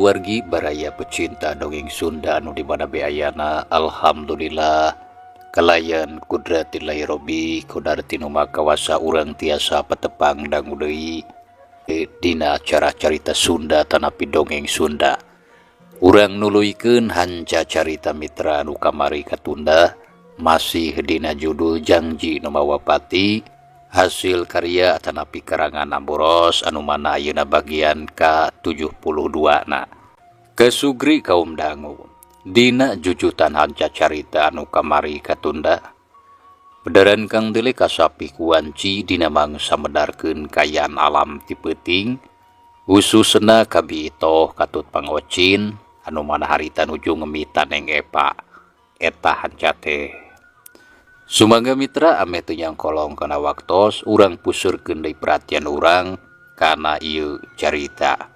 Wargi-wargi baraya pecinta dongeng Sunda anu di mana be ayana. Alhamdulillah kalayan kudratillahi robbi kodarti nu maha kawasa urang tiasa patepang dangu deui dina acara carita Sunda tanapi dongeng Sunda. Urang nuluykeun hanca carita mitra anu kamari katunda masih dina judul Jangji Nu Mawa Pati hasil karya tanapi karangan Amboros anu mana ayeuna bagian ka-72 na. Kesugri kaum dangu dina jujutan hanca carita anu kamari katunda. Bederan Kang Dele kasapih kuanci dina mangsa medarkeun kaayaan alam ti peuting khususna ka Bi Itoh katut Pangocin anu mana harita nuju ngemitan Neng Epa eta hanca teh. Sumangga mitra ameh teu nyangkolong kana waktos urang pusurkeun deui perhatian urang kana ieu carita.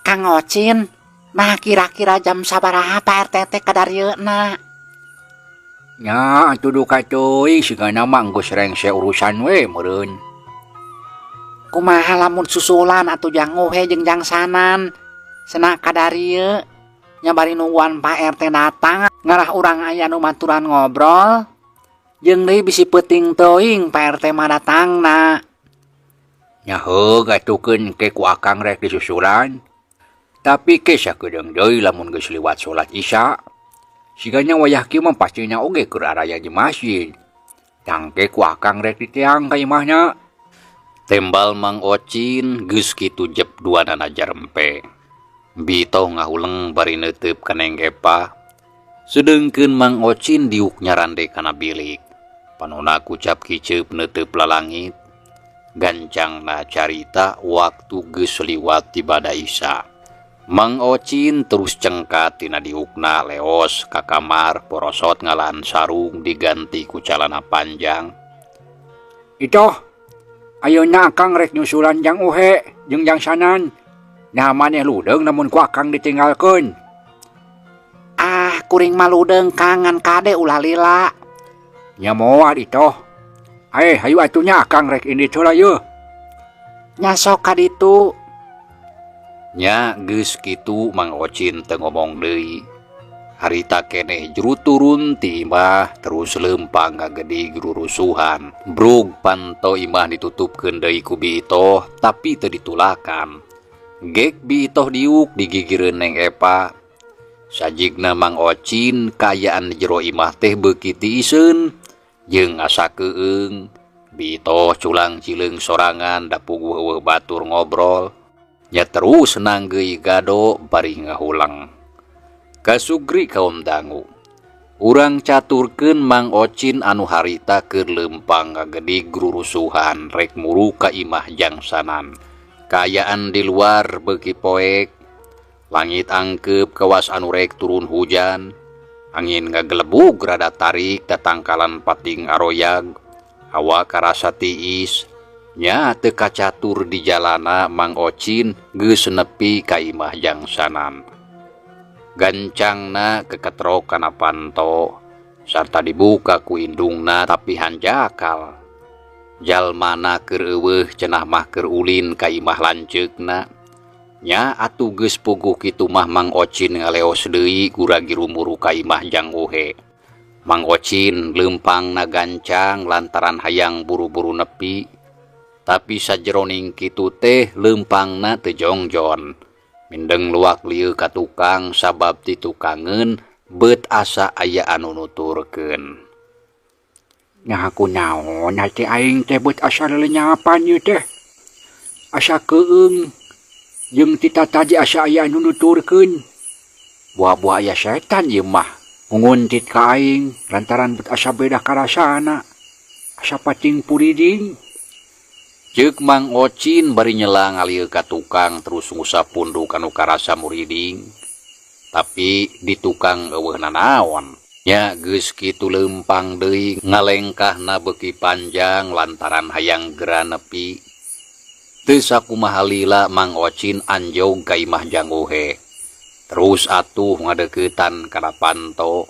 Kang Ocin, nah kira-kira jam sabaraha Pak RT teh kadarieuna? Nya atuh duka teuing sigana mah geus rengse urusan we meureun. Kumaha lamun susulan atuh jang Uhe jeung jang Sanan cenah kadarieu nya bari nungguan Pak RT datang ngarah urang aya nu maturan ngobrol jeung deui bisi peuting teuing Pak RT mah datangna. Nya heug atuh keun ke ku akang rek disusulan. Tapi ke sakedeung deui lamun geus liwat salat Isya. Sigana wayah kieu mah pastina oge keur araya di masjid. Tangke ku akang rek diteang ka imahna. Tembal Mang Ocin geus kitu jep duanana jarempe. Bi Itoh ngahuleng bari neuteup ka Neng Epa. Sedeungkeun Mang Ocin diuk nyarande kana bilik. Panona kucap kiceup neuteup lalangit. Gancangna carita waktu geus liwat ti bada Isya. Mang Ocin terus cengkat tina diukna leos ka kamar porosot ngalaan sarung diganti ku calana panjang. Itoh, ayeuna akang rek nyusulan jang Uhe jeung jang Sanan. Nah maneh ludeung namun ku akang ditinggalkeun. Ah, kuring mah ludeung Kang ngan kade ulah lila. Nya moal Itoh. Hayu atuh nya akang rek indit heula yeuh. Nya sok ka ditu. Nya geus kitu Mang Ocin teu ngomong deui. Harita keneh juru turun ti imah terus leumpang ngagedig rurusuhan. Brug panto imah ditutupkeun deui ku Bi Itoh tapi teu ditulakan. Gek Bi Itoh diuk digigireun Neng Epa. Sajigna Mang Ocin kaayaan di jero imah teh beuki tiiseun jeung asa keueung. Bi Itoh culang cileung sorangan da puguh eueuh batur ngobrol. Nya terus nanggeui gado bari ngahuleng. Kasugri kaum dangu. Urang caturkeun Mang Ocin anu harita keur leumpang ngagedig rurusuhan rek muru ka imah jang Sanan. Kaayaan di luar beuki poek. Langit angkeup kawas anu rek turun hujan. Angin ngagelebug rada tarik tatangkalan pating aroyag. Hawa karasa tiis. Nya teu kacatur di jalana Mang Ocin geus nepi ka imah jang Sanan. Gancangna keketrok kana panto sarta dibuka ku indungna tapi hanjakal. Jalmana keur eueuh cenah mah keur ulin ka imah lanceukna. Nya atuh geus puguh kitu mah Mang Ocin ngaleos deui gura-giru muru ka imah jang Uhe. Mang Ocin leumpangna gancang lantaran hayang buru-buru nepi. Tapi sajeroning kitu teh leumpangna teu jongjon. Mindeng luak lieu ka tukang sabab ditukangeun beut asa aya anu nuturkeun. Nya kunaon hate aing teh beut asa lelenyapan ieu teh. Asa keueung jeung ti tadi asa aya anu nuturkeun. Buah-buah aya setan ieu mah nguntit ka aing lantaran beut asa beda karasana. Asa pating puriding. Ceuk Mang Ocin bari nyela ngalieu ka tukang terus ngusap punduk anu karasa muriding. Tapi di tukang eueuh nanaon. Nya geus kitu leumpang deui ngalengkahna beuki panjang lantaran hayang gera nepi. Teu sakumaha lila Mang Ocin anjog ka imah Jang Uhe. Terus atuh ngadeuketan kana panto.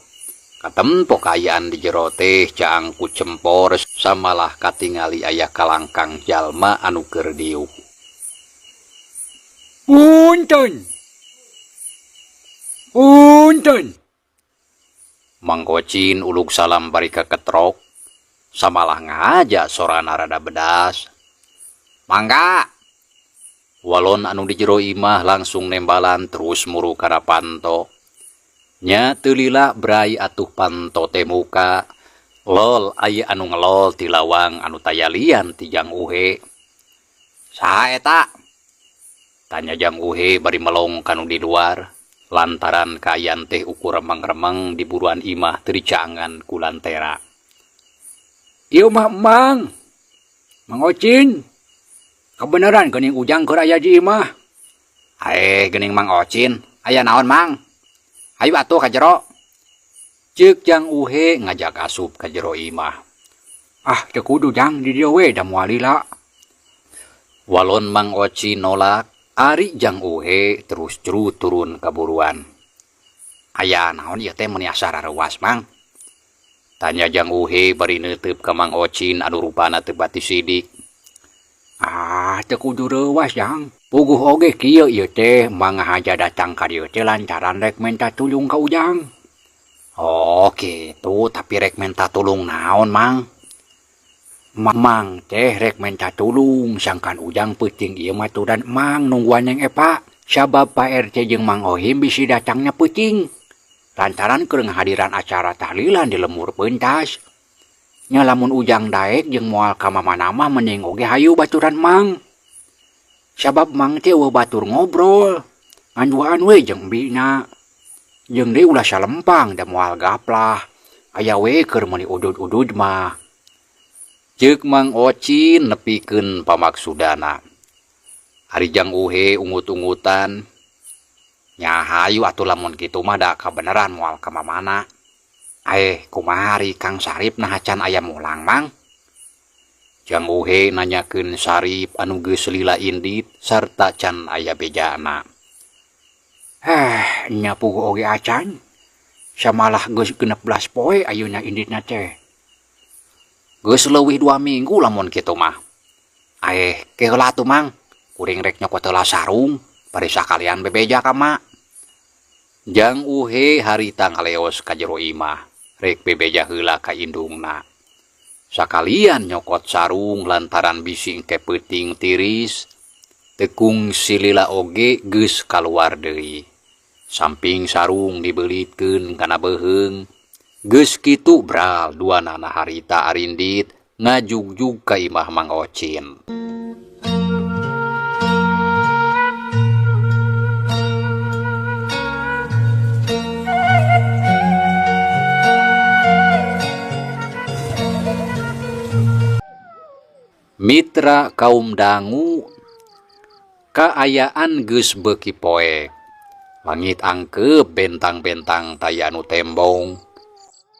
Katempo kaayaan di jero teh caang ku cempor samalah katingali aya kalangkang jalma anu keur diuk. Punten! Punten! Mang Ocin uluk salam bari kaketrok, samalah ngahaja sorana rada bedas. Mangga! Walon anu di jero imah langsung nembalan terus muru kana panto. Nya teu lila brai atuh panto teh muka, lol aya anu ngelol ti lawang anu taya lian ti Jang Uhe. Saha eta? Tanya Jang Uhe bari melong ka nu di luar, lantaran kaayaan teh ukur remeng-remeng di buruan imah teu dicaangan ku lantera. Ieu mah Emang. Mang Ocin. Kabeneran geuning Ujang keur aya di imah. Aeh geuning Mang Ocin, aya naon Mang? Hayu atuh ka jero. Ceuk Jang Uhe ngajak asup ka jero imah. Ah teu kudu Jang, di dieu we da moal lila. Walon Mang Ocin nolak, ari Jang Uhe terus jru turun ka buruan. Aya naon ieu teh meuni asa rareuwas Mang? Tanya Jang Uhe bari neuteup ka Mang Ocin anu rupana teu bati sidik. Ah teu kudu reuwas Jang, puguh oge kieu ieu teh Mang ngahaja datang ka dieu teh lantaran rek menta tulung ka Ujang. Oh kitu, tapi rek menta tulung naon Mang? Mang teh rek menta tulung sangkan Ujang peuting ieu maturan Mang nungguan Neng Epa sabab Pak RT jeung Mang Ohim bisi datangna peuting lantaran keur ngahadiran acara tahlilan di lembur pentas. Nya lamun Ujang daek jeung moal ka mamana mah mending oge hayu baturan Mang. Sabab Mang teh eueuh batur ngobrol ngan duaan we jeung embina. Jeung deui ulah salempang da moal gaplah aya we keur meuli udud-udud mah. Ceuk Mang Ocin nepikeun pamaksudana. Ari Jang Uhe ungut-ungutan. Nya hayu atuh lamun kitu mah da kabeneran moal ka mamana. Aeh kumaha ari Kang Sarip naha can aya mulang Mang? Jang Uhe nanyakeun Sarip anu geus lila indit sarta can aya bejana. Heh, nya puguh oge acan. Samalah geus 16 poe ayeuna inditna teh. Geus leuwih 2 minggu lamun kitu mah. Aeh, ke heula atuh Mang. Kuring rek nyokot heula sarung, bari sakalian bebeja ka ma. Jang Uhe harita ngaleos ka jero imah, rek bebeja heula ka indungna. Sakalian nyokot sarung lantaran bisi engke peuting tiris, teu kungsi lila oge geus kaluar deui. Samping sarung dibeulitkeun kana beuheung, geus kitu bral duanana harita arindit ngajugjug ka imah Mang Ocin. Mitra kaum dangu kaayaan geus beuki poek. Langit angkeup bentang-bentang taya anu tembong.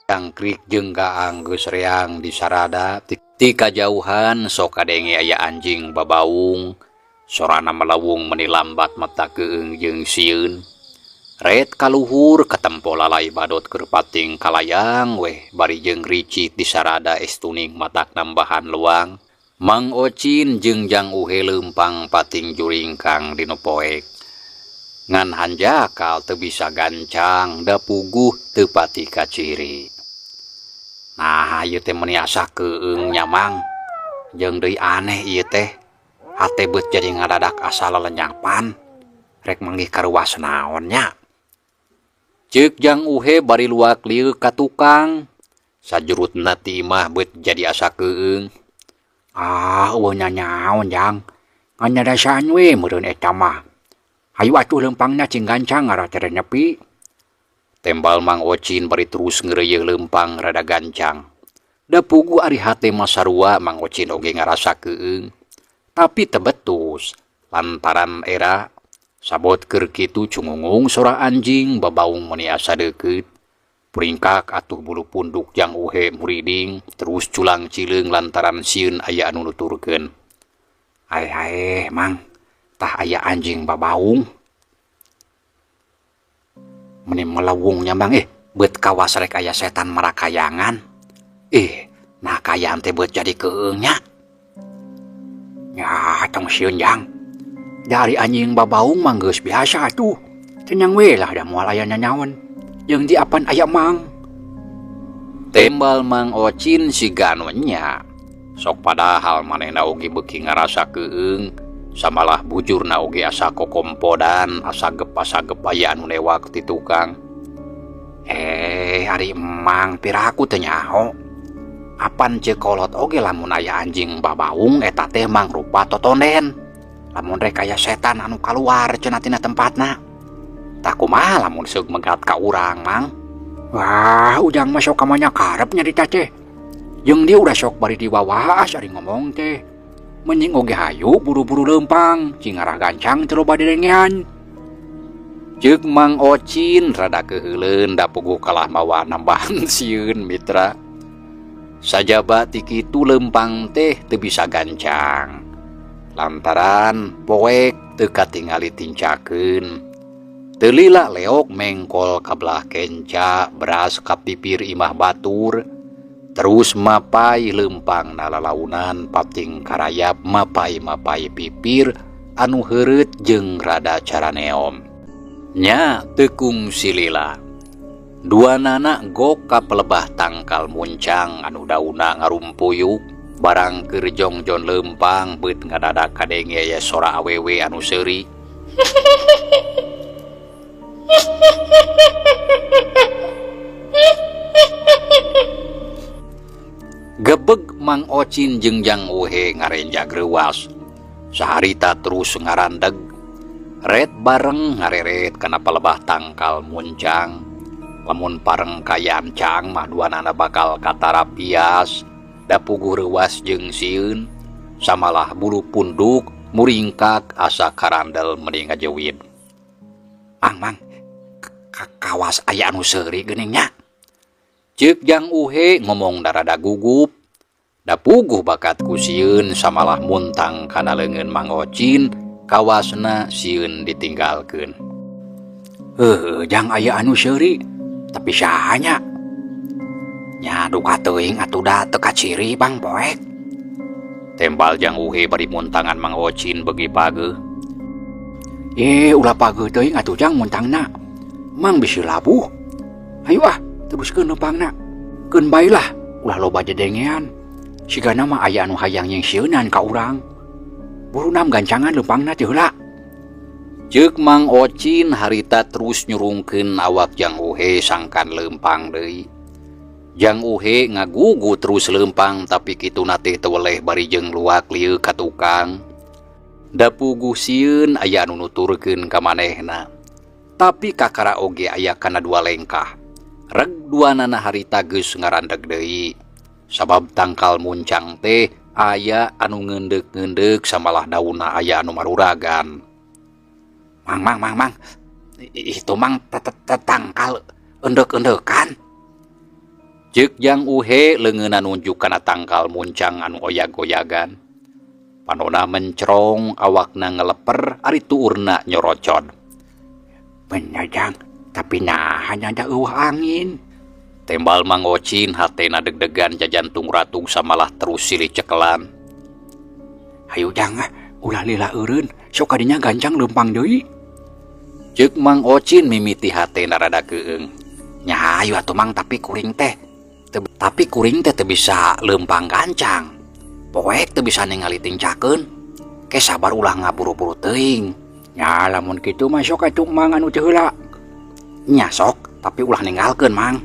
Jangkrik jeung gaang geus reang di sarada. Ti kajauhan sok kadenge aya anjing babaung. Sorana melawung meni lambat mata keung jeung sieun. Ret kaluhur katempo lalai badot keur pating kalayang weh bari jeung ricik di sarada estuning matak nambahan luang. Mang Ocin jeung Jang Uhe leumpang pating juringkang dinu poek. Ngan hanjakal teu bisa gancang da puguh teu pati kaciri. Nah ieu teh meuni asa keung nya Mang. Jeung deui aneh ieu teh. Hate beut jadi ngadadak asa lelenyapan. Rek manggih karuas naon nya. Ceuk Jang Uhe bari luak lieu ka tukang. Sajurutna ti imah beut jadi asa keung. Ah, eueuh nyanyaon Jang. Ngan nyadasaan we meureun eta mah. Hayu atuh leumpangna cing gancang ngarah tere nepi. Tembal Mang Ocin bari terus ngeureuyeung leumpang rada gancang. Da puguh ari hate mah sarua Mang Ocin oge ngarasa keung. Tapi teu betus lantaran era sabot keur kitu cungungung sora anjing babaung meuni asa deukeut. Puringkak atuh bulu punduk Jang Uhe muriding terus culang cileung lantaran sieun aya anu nuturkeun. Aeh aeh Mang, tah aya anjing babaung. Meni melewung nya Mang ih, beut kawas rek aya setan marakayangan. Ih, nah kaayaan teh beut jadi keung nya. Nya tong sieun Jang. Da ari anjing babaung mah geus biasa atuh. Tenang we lah da moal aya nanaon. Jeung di apan aya Mang. Tembal Mang Ocin siga anu enya. Sok padahal manehna oge beuki ngarasa keung, samalah bujurna oge asa kokompodan, asa gep-asagep aya anu newak ti tukang. Eh, ari Emang piraku teu nyaho. Apan ceuk kolot oge lamun aya anjing babaung eta teh mangrupa totonden. Lamun rek aya setan anu kaluar cenah tina tempatna. Tah kumaha lamun seug megat ka urang, Mang? Wah, ujang mah sok kamanya karep nyarita teh. Jeung dia udah sok bari diwawaas ari ngomong teh. Mending oge hayu buru-buru leumpang, cing ngarah gancang teu loba dedengean. Ceuk Mang Ocin rada keuheuleun da puguh kalah mawa nambahan sieun mitra. Sajaba ti kitu leumpang teh teu bisa gancang. Lantaran poek teu katingali tincakeun. Teu lila leok mengkol ka belah kenca beras ka pipir imah batur. Terus mapai leumpang na lalaunan pating karayap mapai-mapai pipir anu heureut jeung rada caraneom. Nya teu kungsi lila. Duanana gok ka pelebah tangkal muncang anu dauna ngarumpuyuk barang keur jongjon leumpang beut ngadadak kadenge aya sora awewe anu seuri. Gebeg Mang Ocin jeung Jang Uhe ngarenjag reuas. Saharita terus ngarandeg. Ret bareng ngareret kana palebah tangkal muncang. Lamun pareng kaayaan caang mah duanana bakal katarapias. Da puguh reuas jeung sieun. Samalah bulu punduk muringkak asa karandel meni ngajewid. Mang, Mang, kawas aya anu seuri geuning nya. Ceuk Jang Uhe ngomong darada gugup. Da puguh bakat ku sieun samalah muntang kana leungeun Mang Ocin, kawasna sieun ditinggalkeun. Heuh, Jang aya anu seuri, tapi saha nya? Nya duka teuing atuh da teu kaciri Bang poek. Tembal Jang Uhe bari muntangan Mang Ocin beuki pageuh. Ulah pageuh teuing atuh Jang muntangna. Mang bisi labuh. Hayu ah, teruskeun leumpangna. Keun bae lah, ulah loba dedengean. Sigana mah aya anu hayang nyingsieunan ka urang. Buru nam gancangan leumpangna teh heula. Ceuk Mang Ocin harita terus nyurungkeun awak Jang Uhe sangkan leumpang deui. Jang Uhe ngagugu terus leumpang tapi kituna teh teu weleh bari jeung luak lieu ka tukang. Da puguh sieun aya anu nuturkeun ka manehna. Tapi kakara oge aya kana dua lengkah. Reg duanana harita geus ngarandeg deui. Sabab tangkal muncang teh aya anu ngeundeuk-ngeundeuk samalah daunna aya anu maruragan. Mang, mang, mang, mang. Itu mang tangkal endek-endekan. Ceuk Jang Uhe leungeunna nunjuk kana tangkal muncang anu oyag-oyagan. Panona mencrong, awakna ngeleper, ari tuurna nyorocod. Bener Jang, tapi naha ada eueuh angin. Tembal Mang Ocin hatena deg-degan jajantung ratung samalah terus silih cekelan. Hayu Jang ah, ulah lila eureun, sok kadinya gancang leumpang deui. Ceuk Mang Ocin mimiti hatena rada keung. Nya hayu atuh Mang, tapi kuring teh teu, tapi kuring teh teu bisa leumpang gancang. Poek teu bisa ningali tincakeun. Ke sabar ulah ngaburu-buru teuing. Nya lamun kitu mah sok atuh Mang anu teu heula. Nya sok, tapi ulah ninggalkeun Mang.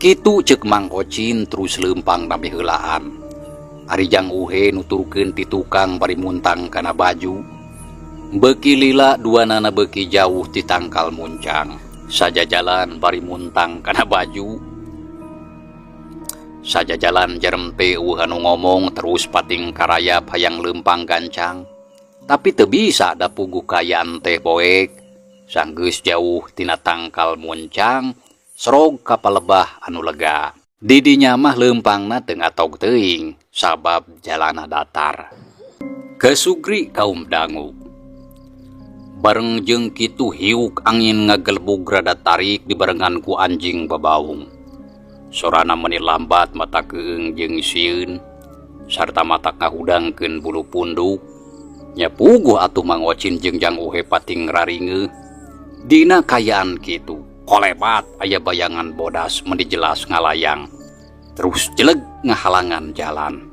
Kitu ceuk Mang Ocin terus leumpang nami heulaan. Ari Jang Uhe nuturkeun ti tukang bari muntang kana baju. Beuki lila duanana beuki jauh ti tangkal muncang. Sajajalan bari muntang kana baju. Sajajalan jerem teh eueuh anu ngomong terus pating karayap hayang leumpang gancang. Tapi teu bisa da puguh kaayaan teh poek. Sanggeus jauh tina tangkal muncang, Serog ka palebah anu lega. Di dinya mah leumpangna teu ngatog teuing sabab jalana datar. Kesugri kaum dangu. Bareng jeung kitu hiuk angin ngagelbug rada tarik dibarengan ku anjing babaung. Sorana meni lambat mata keung jeung sieun sarta mata ngahudangkeun bulu punduk. Nya puguh atuh Mang Ocin jeung Jang Uhe pating raringeuh. Dina kayaan kitu, kolebat aya bayangan bodas meni jelas ngalayang. Terus jeleg ngahalangan jalan.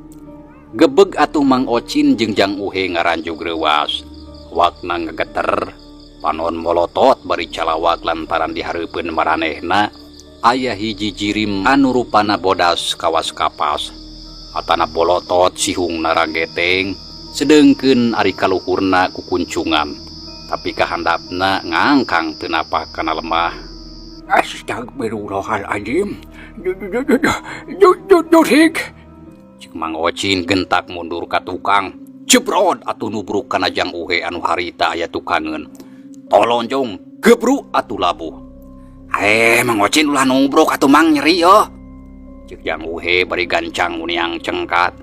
Gebeg atuh Mang Ocin jeung Jang Uhe ngaranjug reuwas. Wakna ngegeter, panon molotot bari calawak lantaran dihareupeun maranehna aya hiji jirim anu rupana bodas kawas kapas. Matana bolotot sihungna rageteng, sedengkeun ari kaluhurna kukuncungan. Tapi kahandapna ngangkang teu napak kana lemah. Astagfirullahaladzim. Jurik. Cek Mang Ocin gentak mundur ka tukang. Jebrod atuh nubruk kana Jang Uhe anu harita aya tukangeun. Tolonjong gebruk atuh labuh. Mang Ocin ulah nubruk atuh Mang nyeri yo. Cek Jang Uhe bari gancang uniang cengkat.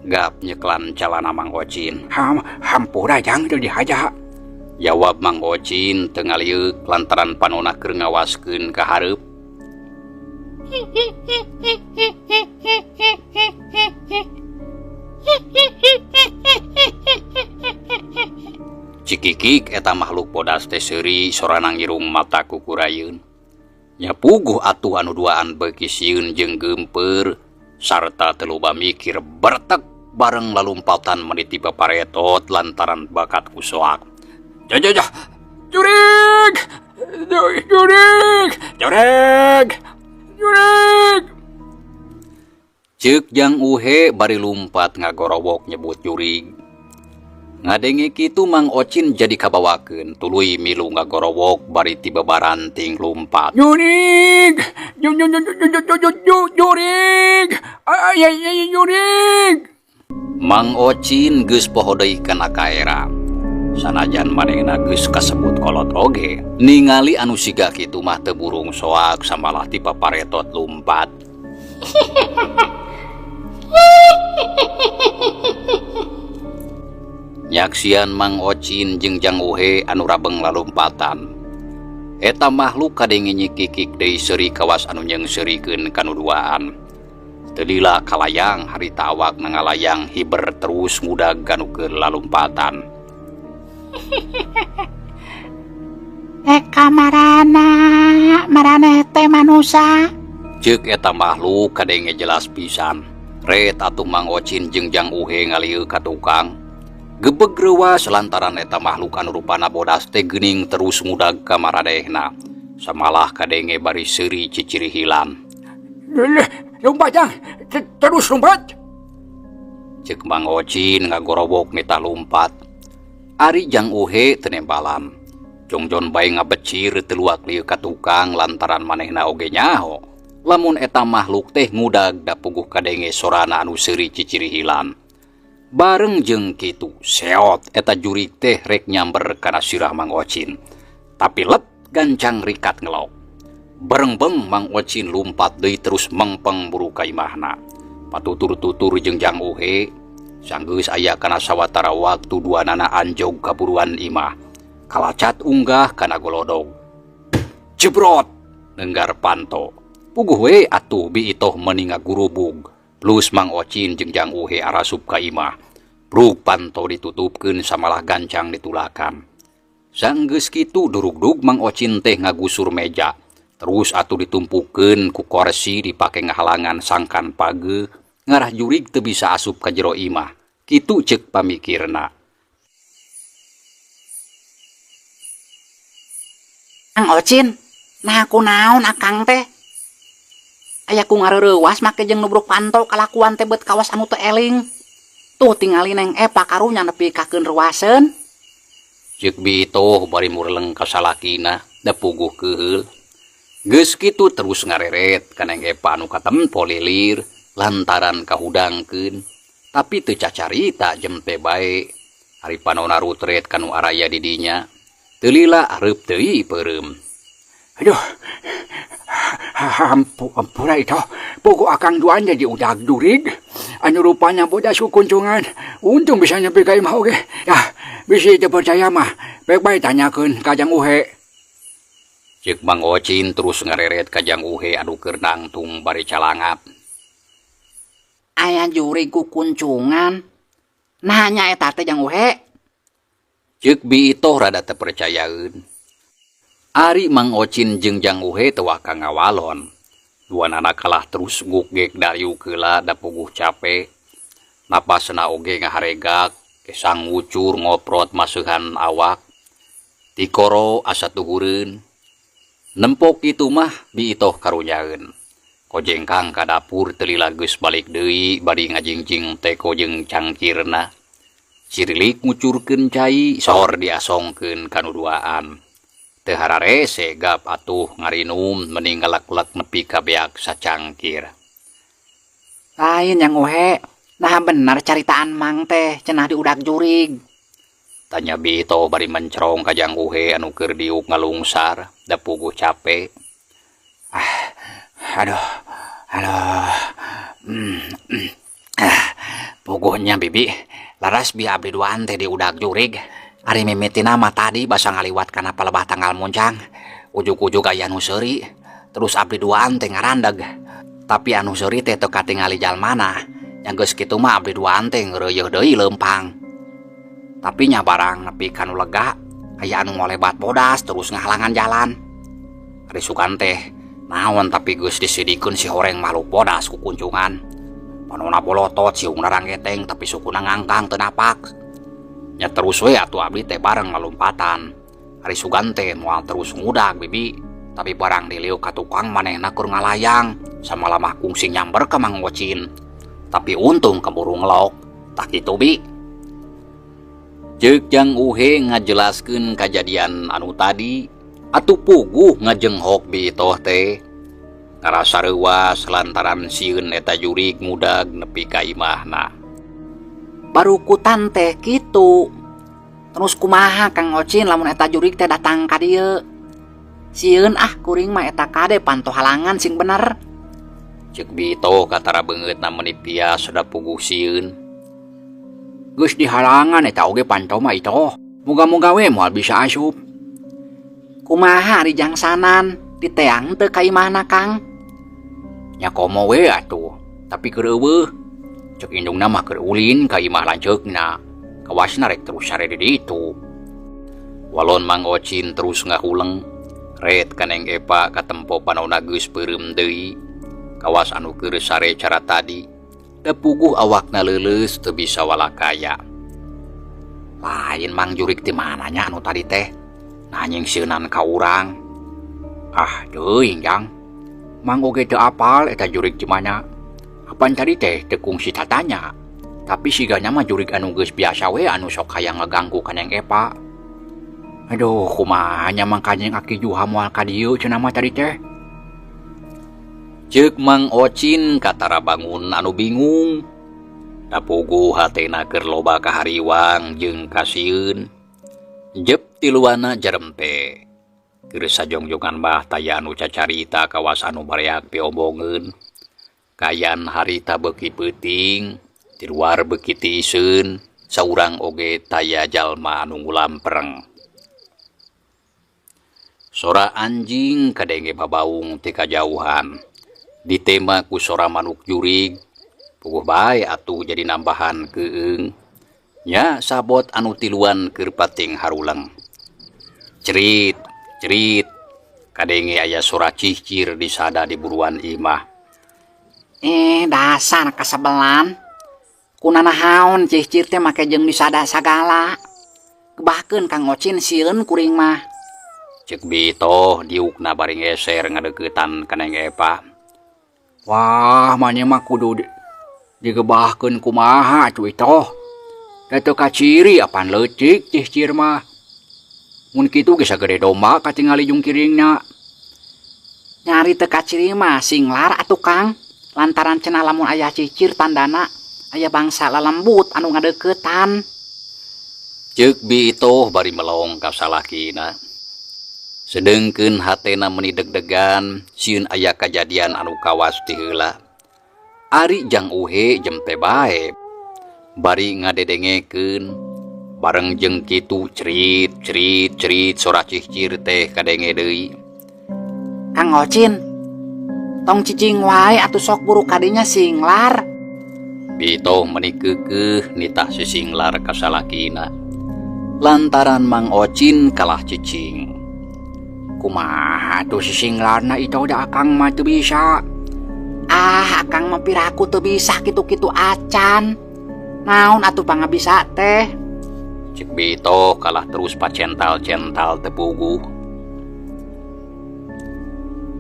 Gap nyeklan calana Mang Ocin. Hampura Jang teu dihaja. Jawab Mang Ocin teu ngalieuk lantaran panona keur ngawaskeun ka hareup. Cikikik eta makhluk bodas teh seuri sorana ngirung mata kukurayeun. Nya puguh atuh anu duaan beuki sieun jeung geumpeur sarta teu loba mikir bertek bareng lalumpatan meniti paparetot lantaran bakat ku soak. Jajah, jurig, jurig, jurig, jurig. Ceuk Jang Uhe bari lumpat ngagorowok nyebut jurig. Ngadenge kitu Mang Ocin jadi kabawakeun tuluy milu ngagorowok bari tiba baranting lumpat. Jurig, jurig, jurig. Mang Ocin geus poho deui kana kaera. Sanajan manehna geus kasebut kolot oge, ningali anu siga kitu mah teu burung soak samalah ti paparetot lumpat. Nyaksian Mang Ocin jeung Jang Uhe anu rabeng lalumpatan. Eta makhluk kadenge nyikikik deui seuri kawas anu nyeungseurikeun kanu duaan. Teu lila kalayang harita awakna ngalayang hiber terus ngudag kanu keur lalumpatan. Kamarana, maraneh teh manusa. Ceuk eta makhluk kadenge jelas pisan. Ret atuh Mang Ocin jeung Jang Uhe ngalieu ka tukang. Gebeg reuwas lantaran eta makhluk anu rupana bodas teh geuning terus ngudag ka maranehna. Samalah kadenge bari seuri cicirihilan. Lompat Jang, terus lompat. Ceuk Mang Ocin ngagorowok nita lumpat. Ari Jang Uhe teu nembalan. Jongjon bae ngabecir teu luak lieu ka tukang lantaran manehna oge nyaho. Lamun eta makhluk teh ngudag da puguh kadenge sorana anu seuri cicirihilan. Bareng jeung kitu seot eta jurig teh rek nyamber kana sirah Mang Ocin. Tapi let gancang rikat ngelok. Barengbeng Mang Ocin lumpat deui terus mengpeng buru ka imahna. Patutur-tutur jeung Jang Uhe sanggeus aya kana sawatara waktu duanana anjog kaburuan imah. Kalacat unggah kana golodog. Jebrot nenggar panto. Puguh we atuh biitoh meuni ngagurubug. Plus Mang Ocin jeung Jang Uhe arasup ka imah. Bruk panto ditutupkeun samalah gancang ditulakan. Sanggeus kitu durugdug Mang Ocin teh ngagusur meja. Terus atuh ditumpukeun ku korsi dipake ngahalangan sangkan page ngarah jurig teu bisa asup ka jero imah. Kitu ceuk pamikirna. Mang Ocin, nah kunaon akang teh? Aya ku ngareurewas make jeung nubruk panto kalakuan teh beut kawas anu teu eling. Tuh tingali Neng Epa karunya nepi ka keun reuwaseun. Ceuk bitoh bari mureleng ka salakina da puguh keuheul. Geus kitu terus ngareret ka Neng Epa anu katempo lilir lantaran kahudangkeun. Tapi teu cacarita jempe bae. Ari panona rutret kanu araya di dinya. Teu lila areup deui peureum. Aduh. Hampura Itoh, pokok akang duaan jadi udag jurig. Anu rupanya bodas kukuncungan. Untung bisa nyampe ka imah oge. Yah, bisi teu percaya mah, baik bae tanyakeun ka Jang Uhe. Ceuk Mang Ocin terus ngareret ka Jang Uhe anu keur nangtung bari calangap. Aya jurig kukuncungan. Nah nya eta teh Jang Uhe. Ceuk Bi Itoh rada teu percayaeun. Ari Mang Ocin jeung Jang Uhe teu waka ngawalon. Duanana kalah terus gugek dariuk heula da puguh cape. Napasna oge ngaharegak, kesang ngucur ngoprot maseuhan awak. Tikoro asa tuhureun. Nempo kitu mah Bi Itoh karunyaeun. Kojengkang ka dapur teu lila geus balik deui bari ngajingjing teko jeung cangkirna. Cirilik ngucurkeun cai sohor diasongkeun ka nu duaan. Teu hararese gap atuh ngarinum meni ngalak-lak nepi ka beak sacangkir. Lain Jang Uhe, nah bener caritaan Mang teh cenah diudag jurig. Tanya Bi Itoh bari mencerong ka Jang Uhe anu keur diuk ngalungsar da puguh cape. Ah, aduh, aduh. Ah, puguhnya Bibi, laras bi abdi duaan teh diudag jurig. Ari mimitina mah tadi basa ngaliwat kana palebah tanggal muncang. Ujug-ujug aya nu seuri, terus abdi duaan teh ngarandeg. Tapi anu seuri teh teu katingali jalmana. Nya geus kitu mah abdi duaan teh ngeureuyeuh deui leumpang. Tapi nya barang nepi ka nu lega, aya anu ngolebat bodas terus ngahalangan jalan. Ari sugan teh naon tapi geus disidikeun si horeng makhluk bodas ku kuncungan. Panona bolotot siungna ranggeteng tapi sukuna ngangkang teu napak. Nya terus we atuh abdi teh bareng ngalompatan. Ari sugan teh moal terus ngudag Bibi, tapi barang diliuk ka tukang manehna keur ngalayang samalah kungsi nyamber ka Mang Ocin. Tapi untung keburu ngelok. Tah kitu Bi. Ceuk Jang Uhe ngajelaskeun kajadian anu tadi, atuh puguh ngajenghok Bi Itoh teh. Ngarasa reuas lantaran sieun eta jurig ngudag nepi ka imahna. Barukutan teh kitu. Terus kumaha Kang Ocin lamun eta jurig teh datang ka dieu? Sieun ah kuring mah eta kade panto halangan sing bener. Ceuk Bi Itoh katara beungeutna meuni pias da puguh sieun. Geus dihalangan eta oge panto mah Itoh. Moga-moga we moal bisa asup. Kumaha ari jangsanan diteang teu ka imahna Kang? Nya komo we atuh, tapi keur eueuh. Ceuk indungna mah keur ulin ka imah lanceukna. Kawasna rek terus sare di ditu. Walon Mang Ocin terus ngahuleng. Ret ka Neng Epa katempo panona geus peureum deui. Kawas anu keur sare cara tadi. Da puguh awakna leuleus teu bisa walakaya. Lain Mang jurig ti mana nya anu tadi teh? Nah nyingsieunan ka urang. Ah, teuing Jang. Mang oge teu apal eta jurig ti mana. Apan tadi teh teu kungsi tatanya. Tapi sigana mah jurig anu geus biasa we anu sok hayang ngaganggu ka Neng Epa. Aduh, kumaha nya Mang Kanjeng Aki Juha moal ka dieu cenah mah tadi teh. Ceuk Mang Ocin katara bangun anu bingung. Da puguh hatena keur loba kahariwang jeung kasieun. Jep tiluana jarempe. Keur sajongjongan mah taya anu cacarita kawas anu bareak piomongeun. Kayan harita beuki peuting, di luar beuki tiiseun, saurang oge taya jalma anu ngulampreng. Sora anjing kadenge babaung ti kajauhan. Ditema ku sora manuk jurig, puguh bae atuh jadi nambahan keung. Nya sabot anu tiluan keur pating haruleng. Cerit, cerit, kadenge aya sora cihcir disada di buruan imah. Dasar kasebelan. Kunanahaon cihcir teh make jeung disada sagala. Gebahkeun Kang Ocin sieun kuring mah. Ceuk Bi Itoh diukna bari ngeser ngadeuketan ka Neng Epa. Wah, maneh mah kudu digebahkeun kumaha atuh Itoh. Da teu kaciri apan leutik cihcir mah. Mun kitu ge sagede domba katingali jungkiringna. Nyari teu kaciri mah singlar atuh Kang. Lantaran cenah lamun aya cicir tandana aya bangsa lalembut anu ngadeuketan. Ceuk Bi Itoh bari melong ka salakina. Sedengkeun hatena meuni deg-degan sieun aya kajadian anu kawas ti heula. Ari Jang Uhe jempe bae bari ngadedengekeun bareng jeung kitu cerit cerit cerit sora cihcir teh kadenge deui. Kang Ocin, tong cicing wae atuh sok buru kadinya singlar. Bitoh meuni keukeuh nitah si singlar ka salakina. Lantaran Mang Ocin kalah cicing. Kumaha tuh si singlarna itu da akang mah teu bisa. Ah, akang mah piraku teu bisa kitu-kitu acan. Naon atuh pangabisa teh? Cek Bitoh kalah terus pacental-cental teu puguh.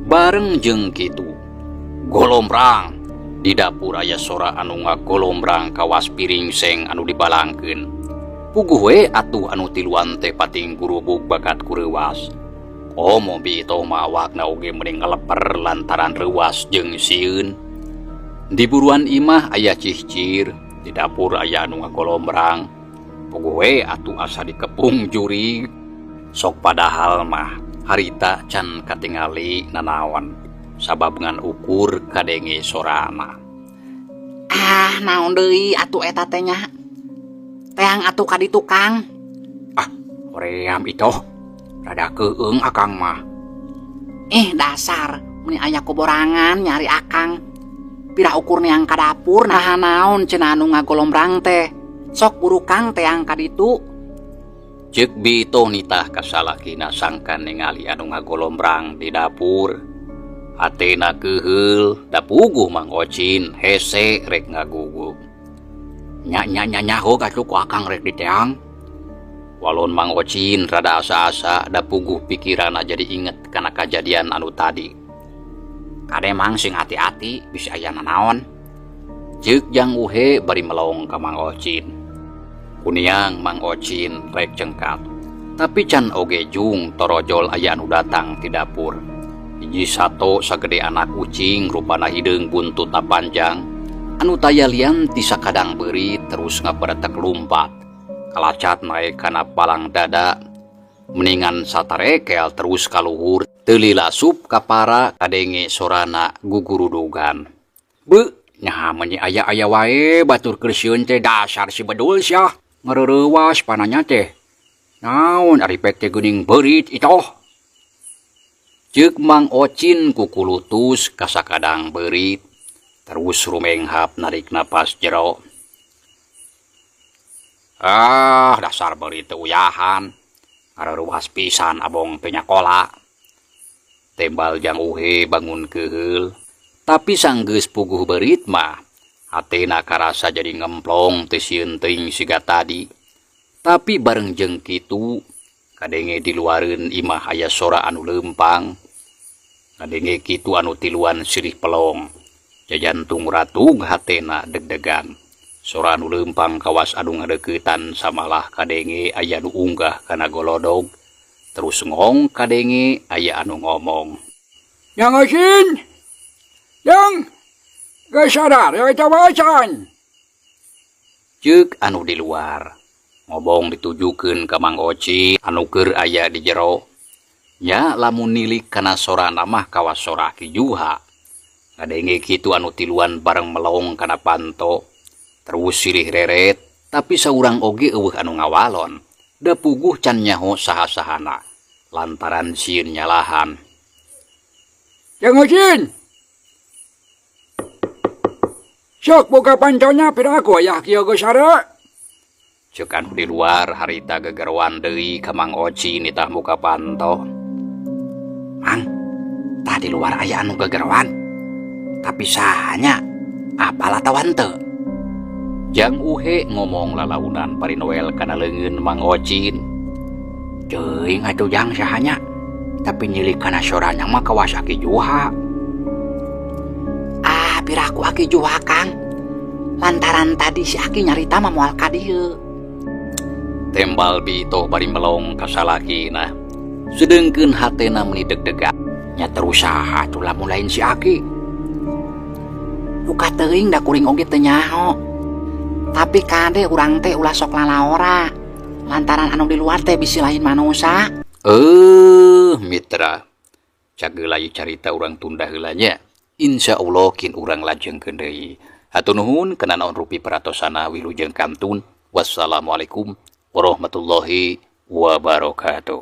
Bareng jeung kitu, golombrang di dapur aya sora anu ngagolombrang kawas piring seng anu dibalangkeun. Puguh we atuh anu tiluan teh pating gurubug bakat ku reuwas. Komo Bitoh mah awakna oge meni ngeleper lantaran reuwas jeung sieun. Di buruan imah aya cihcir, di dapur aya anu ngagolombrang. Puguh we atuh asa dikepung jurig. Sok padahal mah harita can katingali nanaon sabab ngan ukur kadenge sorana. Ah, naon deui atuh eta teh nya? Teang atuh ka ditu, Kang. Ah, hoream itu. Rada keung akang mah. Eh, dasar meni aya koborangan nyari akang. Pira ukur neang ka dapur naha naon cenah anu ngagolombrang teh. Sok buru Kang teang ka ditu. Ceuk Bitoh nitah ka salakina sangkan ningali anu ngagolombrang di dapur. Hatena keuheul da puguh Mang Ocin hese rek ngagugu. Nya nya nya nyaho atuh ku akang rek diteang. Walon Mang Ocin rada asa-asa da puguh pikiranna jadi inget kana kajadian anu tadi. Kade mang sing hati-hati bisi aya nanaon. Ceuk Jang Uhe bari melong ka Mang Ocin. Kuniang Mang Ocin rek cengkat. Tapi can oge jung torojol aya anu datang ti dapur. Hiji sato sagede anak kucing rupana hideung buntutna panjang. Anu taya lian ti sakadang beurit terus ngaperetek lumpat. Kalacat naek kana palang dada. Meningan satarekel terus kaluhur teu lila sup kapara kadenge sorana gugurudugan. Beuh, nyaha meuni aya-aya wae batur keur sieun teh dasar si bedul sia. Ngareurewas pananya teh. Naon ari pek teh geuning beurit itoh. Ceuk Mang Ocin kukulutus ka sakadang beurit. Terus rumenghap narik napas jero. Ah, dasar beurit teu uyahan. Ngareurewas pisan abong teu nyakola. Tembal Jang Uhe bangun keuheul. Tapi sanggeus puguh beurit mah hatena karasa jadi ngemplong teu sieun teuing siga tadi. Tapi bareng jeung kitu kadenge di luareun imah aya sora anu leumpang. Kadenge kitu anu tiluan sirih pelong. Jajantung ratug hatena deg-degan. Sora anu leumpang kawas anu ngadeuketan samalah kadenge aya nu unggah kana golodog. Terus ngong kadenge aya anu ngomong. Yang Ocin! Yang! Geus sadar ya eta wacan. Ceuk anu di luar. Ngobong ditujukeun ka Mang Ocin anu keur aya di jero. Nya lamun nilik kana sorana mah kawas sora Ki Juha. Ngadenge kitu anu tiluan bareng melong kana panto. Terus silih reret, tapi saurang oge eueuh anu ngawalon. Da puguh can nyaho saha-sahana lantaran sieun nyalahan. Yang Ocin! Sok buka pantona piraku aya kieu geus sare. Ceuk anu di luar harita gegeroan deui ka Mang Ocin nitah muka panto. Mang, tah di luar aya anu gegeroan. Tapi sahanya apal atawa henteu? Jang Uhe ngomong lalaunan bari noel kana leungeun Mang Ocin. Teuing atuh Jang sahanya. Tapi nyilik kana sorana mah kawas Aki Juha. Ah, piraku Aki Juha, Kang. Lantaran tadi si Aki nyarita mah moal ka dieu. Tembal Bitoh bari melong ka salakina. Sedengkeun hatena meuni deg-degan. Nya terus saha atuh lamun lain si Aki. Duka teuing da kuring oge teu nyaho. Tapi kade urang teh ulah sok lalaora. Lantaran anu di luar teh bisi lain manusa. Mitra, cagela ieu carita urang tunda heula nya. Insya Allah kin urang lajengkeun deui. Hatur nuhun kana naon rupi peratosana, wilujeng kantun. Wassalamualaikum warahmatullahi wabarakatuh.